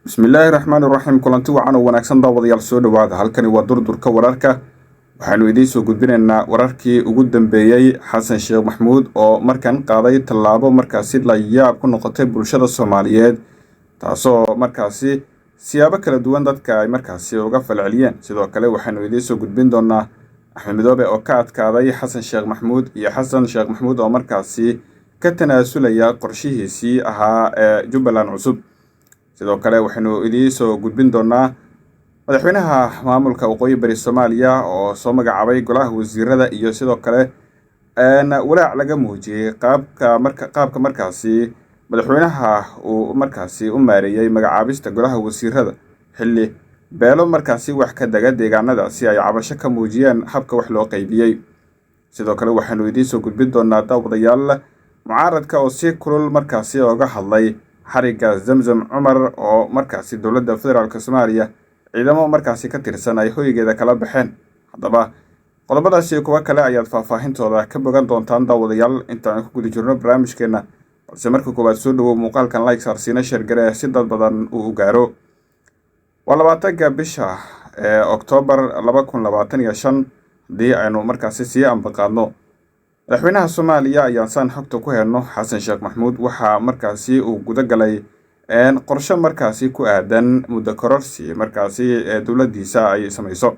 Bismillaahi raxmaani raxiim. Kulanti wacan oo wanaagsan, daawadayaal, soo dhowaada. Halkani waa Durdurka Wararka. Waxaanu idiin soo gudbinaynaa wararkii ugu dambeeyey Xasan Sheekh Maxamuud oo markan qaaday tallaabo markaasi la yaab ku noqotay bulshada Soomaaliyeed, taasoo markaasi siyaabo kala duwan dadka ay markaasi uga falceliyeen. Sidoo kale waxaanu idiin soo gudbin doonaa Axmed Midoobe oo ka adkaaday Xasan Sheekh Maxamuud iyo Xasan Sheekh Maxamuud oo markaasi ka tanaasulaya qorshihiisii ahaa ee Jubbaland cusub. Sidoo kale waxaynu idiin soo gudbin doonaa madaxweynaha maamulka Waqooyi Bari Soomaaliya oo soo magacaabay golaha wasiirada, iyo sidoo kale walaac laga muujiyey qaabka marka qaabka markaasi madaxweynaha uu markaasi u maareeyey magacaabista golaha wasiirada, xilli beelo markaasi wax ka dega deegaanadaasi ay cabasho ka muujiyeen habka wax loo qaybiyey. Sidoo kale waxaanu idiin soo gudbin doonaa, daawadayaal, mucaaradka oo si kulul markaasi oga hadlay xarigga Zamzam Cumar oo markaasi dowladda federaalk Soomaaliya ciidamo markaasi ka tirsan ay hoygeeda kala baxeen. Haddaba qodobadaasi kuwo kale ayaad faahfaahintooda ka bogan doontaan, daawadayaal, intaan ku guda jirno barnaamijkeena. Balse marka koowaad soo dhawow, muuqaalkan like saarsiina, share garee si dad badan uu u gaaro. Waa 20-ka bisha ee Oktoobar 2025. Haddii aynu markaasi sii ambaqaadno, madaxweynaha Soomaaliya ayaan saan xogta ku helno, Xasan Sheekh Maxamuud, waxaa markaasi uu guda galay qorshe markaasi ku aadan muddo kororsi markaasi ee dowladdiisa ay samayso,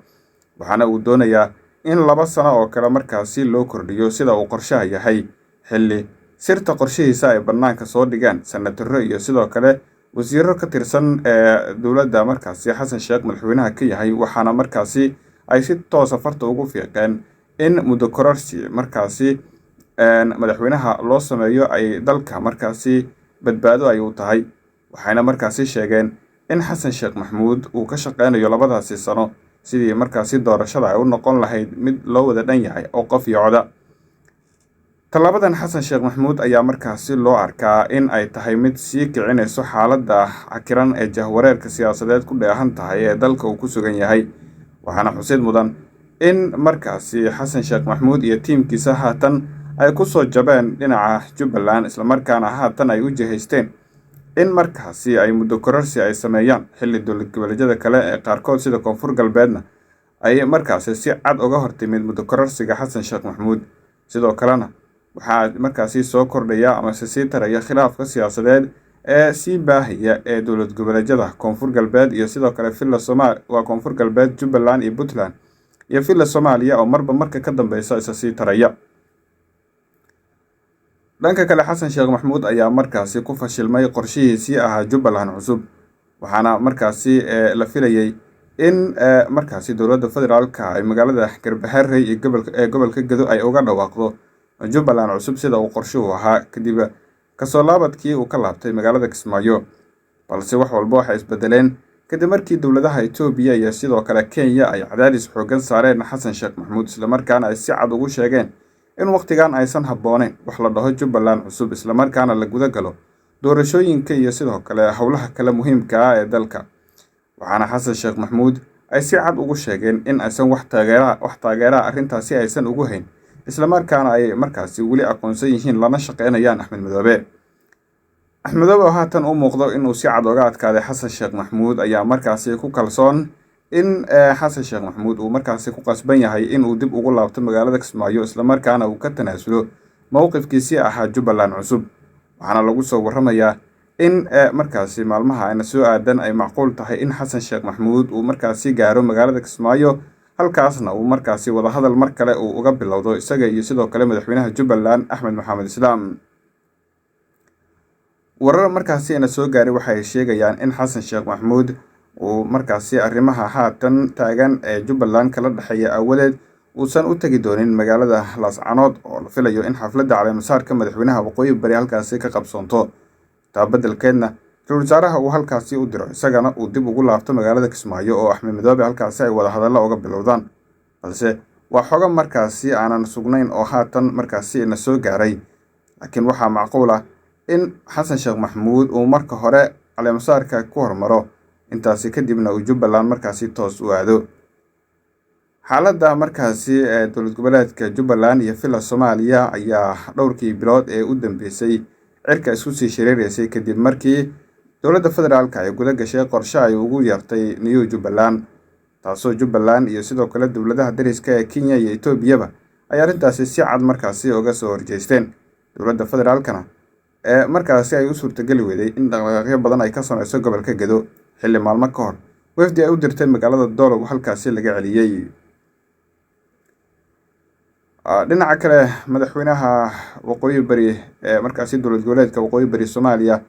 waxaana uu doonayaa in 2 sano oo kale markaasi loo kordhiyo sida uu qorshaha yahay, xilli sirta qorshihiisa ay bannaanka soo dhigeen senataro iyo sidoo kale wasiiro ka tirsan ee dowladda markaasi Xasan Sheekh madaxweynaha ka yahay. Waxaana markaasi ay si toosa farta ugu fiiqeen in muddo kororsi markaasi madaxweynaha loo sameeyo ay dalka markaasi badbaado ay u tahay. Waxayna markaasi sheegeen in Xasan Sheekh Maxamuud uu ka shaqeynayo labadaasi sano sidii markaasi doorashada ay u noqon lahayd mid loo wada dhan yahay oo qof iyo coda. Tallaabadan Xasan Sheekh Maxamuud ayaa markaasi loo arkaa in ay tahay mid sii kicinayso xaaladda cakiran ee jahwareerka siyaasadeed ku dheehan tahay ee dalka uu ku sugan yahay. Waxaana xusid mudan in markaasi Xasan Sheekh Maxamuud iyo tiimkiisa haatan ay ku soo jabeen dhinaca Jubbaland, islamarkaana haatan ay u jihaysteen in markaasi ay muddo kororsi ay sameeyaan, xilli dowlad goboleedyada kale ee qaarkood sida Koonfur Galbeedna ay markaasi si cad uga hortimid muddo kororsiga Xasan Sheekh Maxamuud. Sidoo kalena waxaa markaasi soo kordhaya amase sii taraya khilaafka siyaasadeed ee sii baahaya ee dowlad goboleedyada Koonfur Galbeed iyo sidoo kale Villa Sooma waa Koonfur Galbeed, Jubbaland iyo Puntland iyo Villa Soomaaliya oo marba marka ka dambeysa isa sii taraya. Dhanka kale, Xasan Sheekh Maxamuud ayaa markaasi ku fashilmay qorshihiisii ahaa Jubbaland cusub, waxaana markaasi la filayey in markaasi dowladda federaalka ay magaalada Garbaharey iyo gobolka ee gobolka Gedo ay uga dhawaaqdo Jubbaland cusub sida uu qorshuhu ahaa, kadib kasoo laabadkii uu ka laabtay magaalada Kismaayo. Balse wax walba waxay isbedeleen kadib markii dowladaha Itoobiya iyo sidoo kale Kenya ay cadaadis xooggan saareen Xasan Sheekh Maxamuud, islamarkaana ay si cad ugu sheegeen in wakhtigan aysan habbooneyn wax la dhaho Jubbaland cusub, islamarkaana la guda galo doorashooyinka iyo sidoo kale howlaha kale muhiimka ah ee dalka. Waxaana Xasan Sheekh Maxamuud ay si cad ugu sheegeen in aysan wax taageeraha arrintaasi aysan ugu hayn, islamarkaana ay markaasi weli aqoonsan yihiin lana shaqeynayaan Axmed Madoobe. Axmed Madoobe oo haatan u muuqdo inuu si cad oga adkaaday Xasan Sheekh Maxamuud ayaa markaasi ku kalsoon in Xasan Sheekh Maxamuud uu markaasi ku qasban yahay inuu dib ugu laabto magaalada Kismaayo, islamarkaana uu ka tanaasulo mowqifkiisii ahaa Jubbaland cusub. Waxaana lagu soo warramayaa in markaasi maalmaha ayna soo aadan ay macquul tahay in Xasan Sheekh Maxamuud uu markaasi gaaro magaalada Kismaayo, halkaasna uu markaasi wadahadal mar kale uu uga bilowdo isaga iyo sidoo kale madaxweynaha Jubbaland Axmed Maxamed Islaam. Warar markaasi ina soo gaaray waxay sheegayaan in Xasan Sheekh Maxamuud uu markaasi arrimaha haatan taagan ee Jubbaland kala dhexeeya aawadeed uusan u tegi doonin magaalada Laascanood oo la filayo in xafladda caleemasaarka madaxweynaha Waqooyi Bari halkaasi ka qabsoonto. Taa beddelkeedna ra-iisul wasaaraha uu halkaasi u diro, isagana uu dib ugu laabto magaalada Kismaayo oo Axmed Madoobe halkaasi ay wadahadallo uga bilowdaan. Balse waa xogo markaasi aanan sugnayn oo haatan markaasi ina soo gaaray, laakiin waxaa macquul ah in Xasan Sheekh Maxamuud uu marka hore caleemasaarka ku hormaro, intaasi kadibna uu Jubbaland markaasi toos u aado. Xaaladda markaasi ee dowlad goboleedka Jubbaland iyo Villa Soomaaliya ayaa dhowrkii bilood ee u dambeysay cirka isku sii shareereysay, kadib markii Dowladda federaalka ay guda gashay qorshe ay ugu yeertay New Jubbaland, taasoo Jubbaland iyo sidoo kale dowladaha dariska ee Kenya iyo Etoobiyaba ay arrintaasi si cad markaasi uga soo horjeesteen. Dowladda federaalkana ee markaasi ay u suurtageli weyday in dhaqdhaqaaqyo badan ay ka sameyso gobolka Gedo, xilli maalmo ka hor wafdi ay u dirtay magaalada Doolow halkaasi laga celiyey. Dhinaca kale, madaxweynaha Waqooyi Bari ee markaasi dowlad goboleedka Waqooyi Bari Soomaaliya,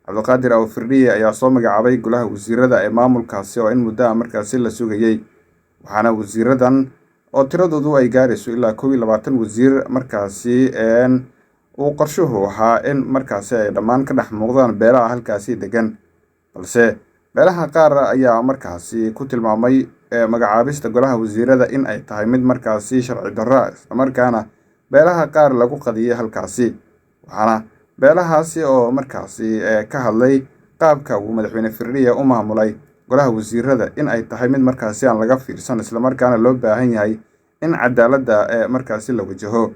Cabdiqaadir Awfirdhiye, ayaa soo magacaabay golaha wasiirada ee maamulkaasi oo in muddo ah markaasi la sugayey, waxaana wasiiradan oo tiradoodu ay gaarayso ilaa 21 wasiir markaasi uu qorshuhu ahaa in markaasi ay dhammaan ka dhex muuqdaan beelaha halkaasi degan. Balse beelaha qaar ayaa markaasi ku tilmaamay magacaabista golaha wasiirada in ay tahay mid markaasi sharci darro ah, islamarkaana beelaha qaar lagu qadiyey halkaasi, waxaana beelahaasi oo markaasi ka hadlay qaabka uu madaxweyne Firdhiye u maamulay golaha wasiirada in ay tahay mid markaasi aan laga fiirsan, islamarkaana loo baahan yahay in cadaaladda markaasi la wajaho.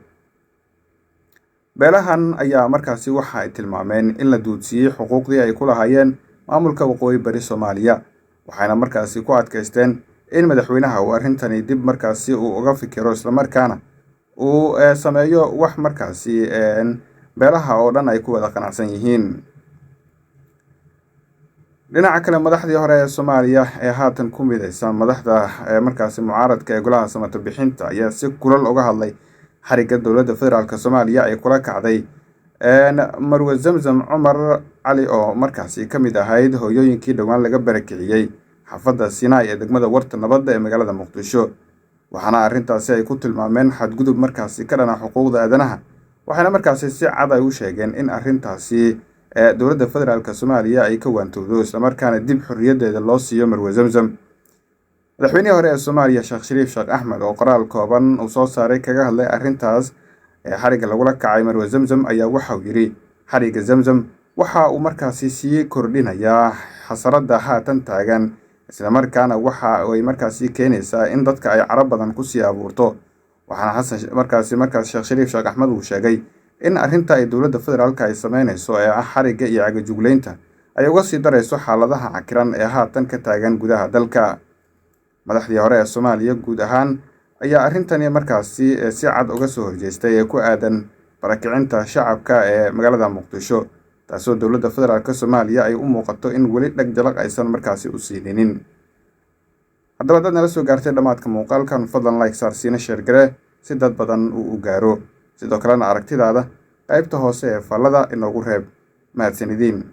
Beelahan ayaa markaasi waxa ay tilmaameen in la duudsiiyey xuquuqdii ay ku lahaayeen maamulka Waqooyi Bari Soomaaliya, waxayna markaasi ku adkaysteen in madaxweynaha uu arrintani dib markaasi uu uga fikiro, islamarkaana uu sameeyo wax markaasi beelaha oo dhan ay ku wada qanacsan yihiin. Dhinaca kale, madaxdii hore ee Soomaaliya ee haatan ku mideysan madaxda markaasi mucaaradka ee golaha samata bixinta ayaa si kulal uga hadlay xarigga dowladda federaalk Soomaaliya ay kula kacday Marwe Zamzam Cumar Cali, oo markaasi ka mid ahayd hooyooyinkii dhowaan laga barakiciyey xaafadda Sinai ee degmada Warta Nabadda ee magaalada Muqdisho, waxaana arrintaasi ay ku tilmaameen xadgudub markaasi ka dhana xuquuqda aadanaha, waxaana markaasi si cad ay u sheegeen in arrintaasi dowladda federaalk Soomaaliya ay ka waantowdo, islamarkaana dib xorriyaddeeda loo siiyo Marwe Zamzam. Madaxweynihii hore ee Soomaaliya Sheekh Shariif Sheekh Axmed oo qoraal kooban uu soo saaray kaga hadlay arrintaas ee xarigga lagula kacay Marwe Zamzam ayaa waxa uu yidhi: xarigga Zamzam waxa uu markaasi sii kordhinayaa xasaradda haatan taagan, islamarkaana waxa ay markaasi keenaysaa in dadka ay caro badan kusii abuurto. Waxaana Xasan markaasi markaas Sheekh Shariif Sheekh Axmed uu sheegay in arrinta ay dowladda federaalka ay sameynayso ee ah xarigga iyo cagajugleynta ay uga sii darayso xaaladaha cakiran ee haatan ka taagan gudaha dalka. Madaxdii hore ee Soomaaliya guud ahaan ayaa arrintani markaasi si cad uga soo horjeestay ee ku aadan barakicinta shacabka ee magaalada Muqdisho, taasoo dowladda federaalk Soomaaliya ay u muuqato in weli dheg jalaq aysan markaasi u siininin. Haddaba dad nala soo gaartay dhammaadka muuqaalkan, fadlan like saar, siina sheer gare si dad badan uu u gaaro, sidoo kalena aragtidaada qaybta hoose ee faallada inoogu reeb. Mahadsanidin.